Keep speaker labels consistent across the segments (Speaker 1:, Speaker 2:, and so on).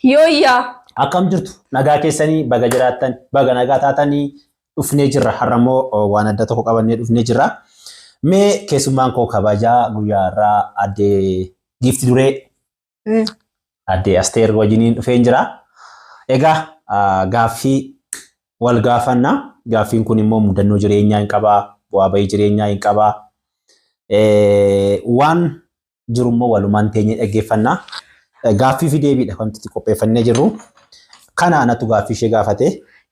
Speaker 1: Yooyyaa!
Speaker 2: Akkam jirtu? Nagaa keessanii baga jiraattan, baga nagaa taatanii dhufnee jirra. Har'a immoo waan adda tokko qabannee dhufnee jirra. Mee keessummaan koo kabajaa guyyaa har'aa addee Giifti Duree addee Asteer wajjiniin dhufeen jira. Egaa gaaffii wal gaafanna. Gaaffiin kun immoo mudannoo jireenyaa hin qabaa, bu'aa bahii jireenyaa hin qabaa. Waan jiru immoo walumaan teenyee dhaggeeffanna. Gaaffii fi deebiidha kan nuti qopheeffannee jirru. Kana anatu gaaffii ishee gaafate.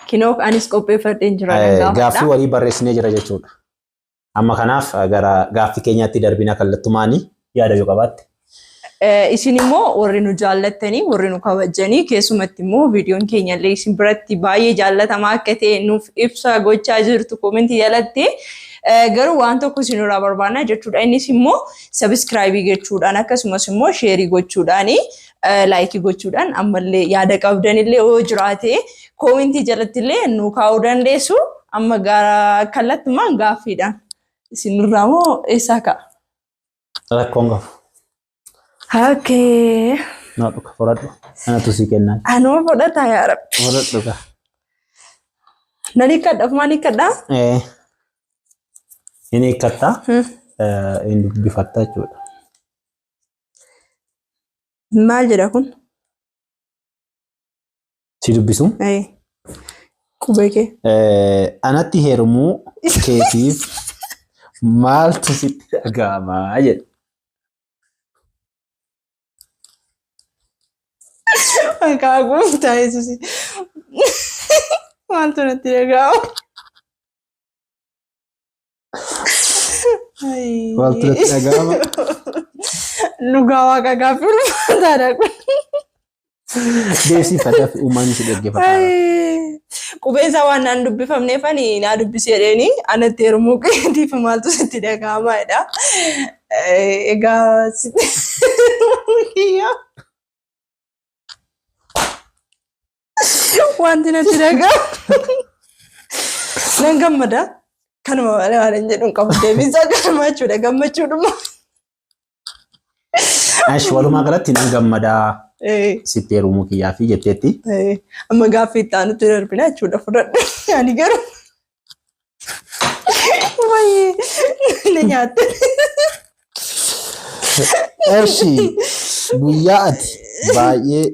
Speaker 1: Kinoo anis qopheeffadheen jira nan gaafadha.
Speaker 2: Gaaffii walii barreessinee jira jechuudha. Amma kanaaf gara gaaffii keenyaatti darbina kallattumaanii yaada yoo qabaatte.
Speaker 1: Isin immoo warri nu jaallattanii, warri nu kabajjanii, keessumatti immoo viidiyoon keenya illee isin biratti baay'ee jaallatamaa akka ta'e nuuf ibsa gochaa jirtu koomentii jalatti. Garuu waan tokko isin irraa barbaanna jechuudha. Innis immoo sabiskiraayibii gochuudhaan akkasumas immoo sheerii gochuudhaan laayikii gochuudhaan ammallee yaada qabdanillee yoo jiraate koomentii jalatti illee nu kaa'uu dandeessu. Amma gara kallattumaan gaaffiidhaan isin irraa moo eessaa ka'a?
Speaker 2: Rakkoon qabu.
Speaker 1: Okay.
Speaker 2: Na dhuka fudhadhu. Anatu sii kennaa.
Speaker 1: Anuma fudhataa yaa Rabbi.
Speaker 2: Fudhadhu ka.
Speaker 1: Nan hiikkadha ofumaan hiikkadha.
Speaker 2: Eh. Hin hiikkatta. Hin dubbifatta jechuudha.
Speaker 1: Maal jedha kun?
Speaker 2: Si dubbisu.
Speaker 1: Qubee kee.
Speaker 2: Anatti heerumuu keetiif maaltu sitti dhaga'ama jedhe.
Speaker 1: Maqaa gooftaa Yesuus. Maaltu natti dhaga'ama?
Speaker 2: Maaltu natti dhaga'ama?
Speaker 1: Dhugaa waaqa gaaffii ulfaataadha kun.
Speaker 2: Deebisii fadhaa fi uumaan si dhaggeeffata.
Speaker 1: Qubeen isaa waan naan dubbifamneef ani naa dubbisi jedheeni anatti heerumuu keetiif maaltu sitti dhaga'ama jedha. Egaa sitti kiyya. Wanti natti dhaga'amu. Nan gammada. Kanuma malee waan hin jedhu hin qabu. Deebiinsaa kanuma jechuudha. Gammachuudhuma.
Speaker 2: Ash walumaa galatti nan gammadaa sitti heerumuu kiyyaa fi jetteetti.
Speaker 1: Amma gaaffii itti aanutti darbina jechuudha fudhadhu. Ani garuu baay'ee na nyaatte.
Speaker 2: Eshi guyyaa ati baay'ee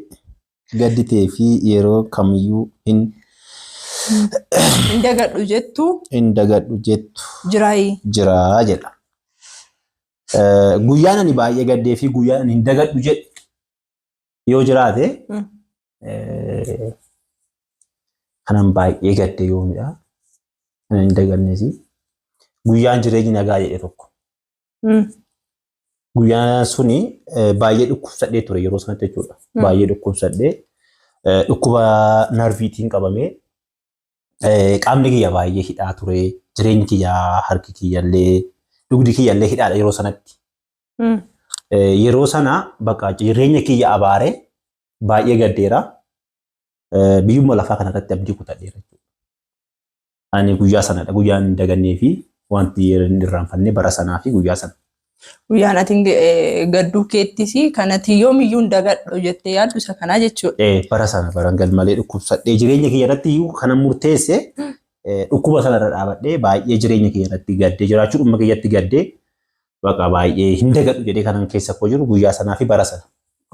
Speaker 2: gadditee fi yeroo kamiyyuu hin
Speaker 1: Hin dagadhu jettu
Speaker 2: hin dagadhu jettu
Speaker 1: jiraayi.
Speaker 2: jira jedha. Guyyaan ani baay'ee gaddee fi guyyaan ani hin dagadhu jedhu yoo jiraate kanan baay'ee gadde yoomidha. Kanan hin dagannes guyyaan jireenyi nagaa jedhe tokko. Guyyaan suni baay'ee dhukkubsadhee ture yeroo sanatti jechuudha. Baay'ee dhukkubsadhee dhukkuba narviitiin qabamee qaamni kiyya baay'ee hidhaa ture. Jireenyi kiyya harki kiyyallee dugdi kiyyallee hidhaadha yeroo sanatti. Yeroo sana bakka jireenya kiyya abaaree baay'ee gaddeera. Biyyumma lafaa kanarratti abdii kutadheera jechuudha. Ani guyyaa sanadha. Guyyaan hin dagannee fi wanti hin irraanfanne bara sanaa fi guyyaa sana.
Speaker 1: Guyyaan ati gadduu keettis kan ati yoomiyyuu hin dagadhu jettee yaaddu isa kanaa jechuudha.
Speaker 2: Bara sana baran galmalee dhukkubsadhee jireenya kiyya irratti iyyuu kanan murteesse dhukkuba sana irra dhaabadhee baay'ee jireenya kiyya irratti gaddee jiraachuu dhumma kiyyatti gaddee baqa baay'ee hin dagadhu jedhee kanan keessa koo jiru guyyaa sanaa fi bara sana.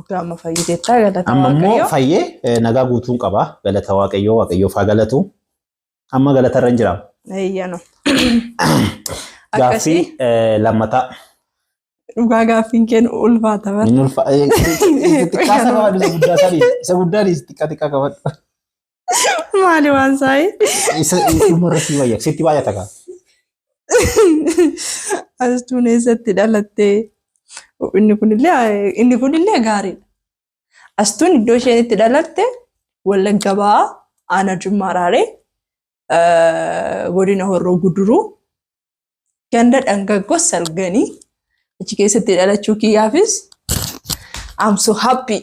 Speaker 1: Ogaa amma fayyiteettaa galata
Speaker 2: Amma immoo
Speaker 1: Waaqayyoo.
Speaker 2: fayyee nagaa guutuun qaba. Galata Waaqayyoo Waaqayyoof haa galatu. Amma galata irra hin jira.
Speaker 1: Eeyyano.
Speaker 2: Gaaffii
Speaker 1: Akkasii
Speaker 2: lammataa.
Speaker 1: dhugaa gaaffiin kee nu ulfaata bara.
Speaker 2: Inni ulfa xiqqaa isa qabadhu isa guddaa isaa dhiisi. Isa guddaa dhiisi xiqqaa xiqqaa qabadhu.
Speaker 1: Maali waan saayii?
Speaker 2: Isa dhuma irratti wayya sitti baay'ata kaa.
Speaker 1: Astuun eessatti dhalattee? Inni kunillee gaariidha. Astuun iddoo isheen itti dhalatte Wallagga Ba'aa Aanaa Jimmaa Raaree godina Horroo Guduruu ganda Dhangaggoo Salganii achi keessatti dhalachuu kiyyaafis I'm so happy.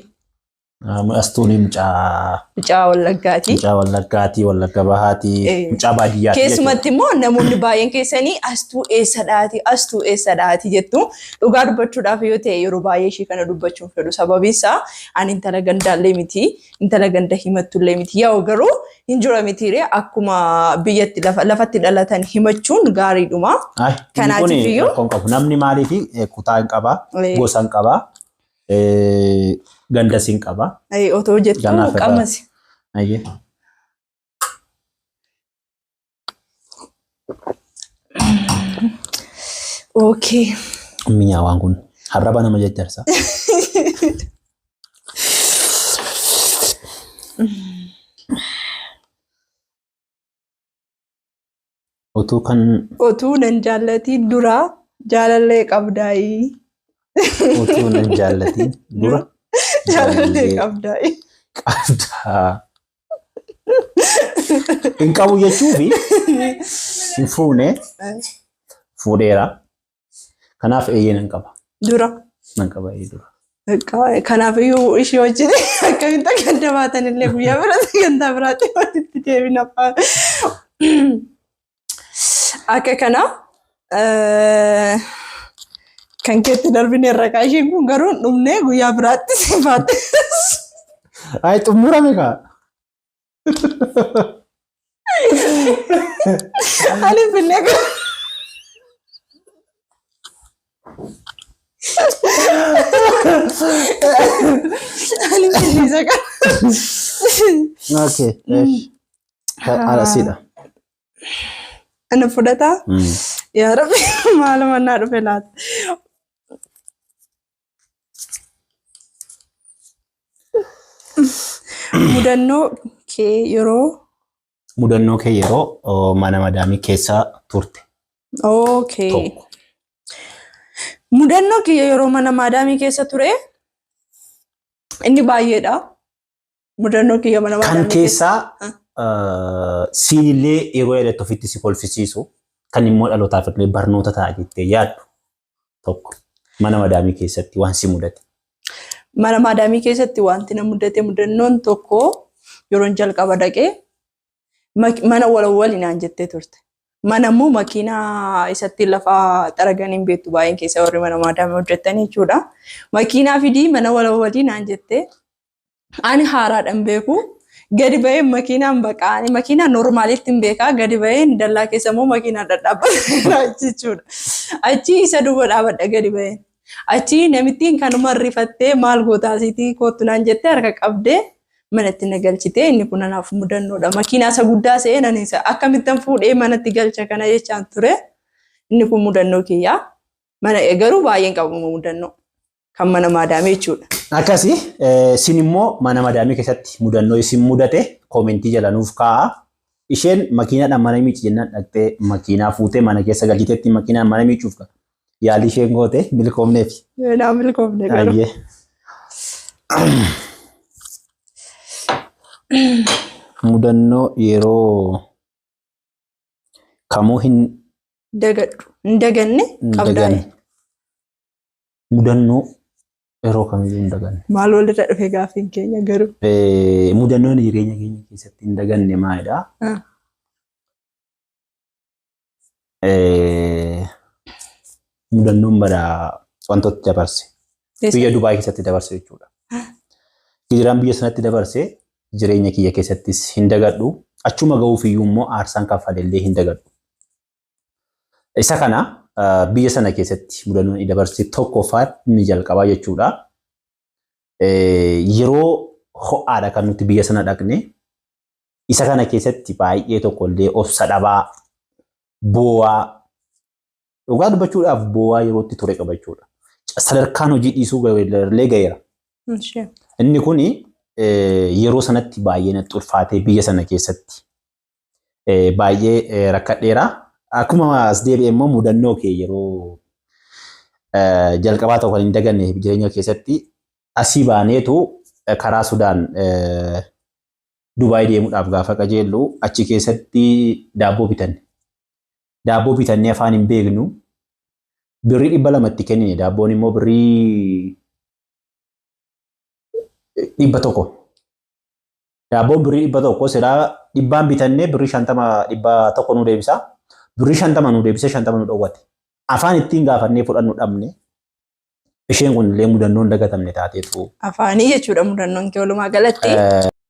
Speaker 2: Astuun mucaa
Speaker 1: Mucaa Wallaggaati.
Speaker 2: Mucaa Wallaggaati, Wallagga Bahaati, mucaa baadiyyaati.
Speaker 1: Keessumatti immoo namoonni baay'een keessanii Astuu eessadhaati, Astuu eessadhaati jettu. Dhugaa dubbachuudhaaf yoo ta'e yeroo baay'ee ishee kana dubbachuun fedhu. Sababiin isaa ani intala gandaallee miti, intala ganda himattullee miti. Yaa'u garuu hin jira mitiiree akkuma biyyatti lafatti dhalatan himachuun gaariidhuma.
Speaker 2: Ay,
Speaker 1: Kanaatiif
Speaker 2: kun
Speaker 1: iyyuu-
Speaker 2: rakkoon qabu. Namni maaliif kutaa hin qabaa, gosa hin qabaa, gandas hin qabaa.
Speaker 1: Otoo jettu
Speaker 2: Kanaaf irraa-
Speaker 1: qamasi.
Speaker 2: Ayyee.
Speaker 1: Okay.
Speaker 2: Mi'aawaan kun harraba nama jajjarsa. Utuu kan
Speaker 1: Otuu nan jaallatiin duraa jaalallee qabdaayii.
Speaker 2: Utuu nan jaallatiin dura
Speaker 1: Jaalallee qabdaayii.
Speaker 2: Qabdaa. Hin qabu jechuufi hin fuune, fuudheera. Kanaaf eeyyee nan qaba.
Speaker 1: Dura.
Speaker 2: Nan qaba eeyyee dura.
Speaker 1: Kanaafiyyuu ishee wajjin akkamitti akka adda baatan illee guyyaa bira sagantaa biraatti walitti deebina. Akka kana kan keetti darbine irra kaa isheen kun garuu hin dhumne guyyaa biraatti si baatte.
Speaker 2: Ay, xumurame kaa.
Speaker 1: Ani finne ani finne isa kana.
Speaker 2: Okay. Asiidha.
Speaker 1: Ana fudhataa? Yaa Rabbi, maaluma naa dhufe laata? Mudannoo kee yeroo
Speaker 2: Mudannoo kee yeroo mana madaamii keessa turte tokko.
Speaker 1: Mudannoo kiyya yeroo mana maadaamii keessa ture inni baay'eedha. Mudannoo kiyya mana
Speaker 2: Kan
Speaker 1: maadaamii keessa.
Speaker 2: keessaa siinillee yeroo yaadattu ofitti si kolfisiisu kan immoo dhalootaaf illee barnoota ta'a jettee yaaddu tokko mana madaamii keessatti waan si mudate.
Speaker 1: Mana maadaamii keessatti wanti na mudate mudannoon tokko yeroon jalqaba dhaqee mana walawwali naan jettee turte. Mana immoo makiinaa isatti lafa xaragan hin beektu baay'een keessa warri mana maadaamii hojjetan jechuudha. Makiinaa fidii mana walawwalii naan jettee ani haaraadhaan beeku. Gadi ba'een makiinaan baqaa. Ani makiinaa normaalitti hin beekaa. Gadi ba'een dallaa keessa immoo makiinaan dhadhaabbata jechuudha. Achi isa duuba dhaabadha gadi ba'een. Achi namittiin kanuma rifattee maal gootaa asiitii kottu naan jettee harka qabdee manatti na galchitee inni kun anaaf mudannoodha. Makiinaa isa guddaa se'ee nan isa akkamittan fuudhee manatti galcha kana jechaan ture. Inni kun mudannoo kiyyaa. Mana garuu baay'een qabu mudannoo kan mana maadaamii jechuudha.
Speaker 2: Akkasi isin immoo mana madaamii keessatti mudannoo isin mudate koomentii jala nuuf kaa'a. Isheen makiinaadhaan mana miici jennaan dhaqxee makiinaa fuutee mana keessa galchiteetti makiinaan mana miicuuf yaalii isheen goote milkoomneef.
Speaker 1: Naa milkoomne garuu.
Speaker 2: Ayyee. Mudannoo yeroo kamuu hin
Speaker 1: Dagadhu. Hin daganne qabdaa.
Speaker 2: Daganne. Mudannoo yeroo kamiyyuu hin daganne.
Speaker 1: Maal walirra dhufe gaaffiin keenya garuu.
Speaker 2: Mudannoon jireenya keenya keessatti hin daganne maalidha? Mudannoon bara wantoota dabarse. Biyya Dubaay keessatti dabarse jechuudha. Gidiraan biyya sanatti dabarse jireenya kiyya keessattis hin dagadhu. Achuma ga'uuf iyyuu immoo aarsaan kaffalellee hin dagadhu. Isa kana biyya sana keessatti mudannoon inni dabarse tokkoffaa inni jalqabaa jechuudha. Yeroo ho'aadha kan nuti biyya sana dhaqne. Isa kana keessatti baay'ee tokkollee obsa dhabaa, boo'aa, dhugaa dubbachuudhaaf boo'aa yerootti ture qaba jechuudha. Sadarkaan hojii dhiisuu illee ga'eera. Inni kuni yeroo sanatti baay'ee natti ulfaatee biyya sana keessatti baay'ee rakkadheera. Akkuma as deebi'e immoo mudannoo kee yeroo jalqabaa tokko hin daganne jireenya keessatti asii baaneetu karaa Sudaan Dubaay deemuudhaaf gaafa qajeellu achi keessatti daabboo bitanne. Daabboo bitannee afaan hin beeknu. Birrii 200 kennine, daabboon immoo birrii 100. Daabboon birrii 100 silaa dhibbaan bitannee birrii 50 100 nu deebisa. Birrii 50 nu deebisee 50 nu dhowwate. Afaan ittiin gaafannee fudhannu dhabne. Isheen kun illee mudannoon dagatamne taateetu.
Speaker 1: Afaanii jechuudha mudannoon kee walumaa galatti.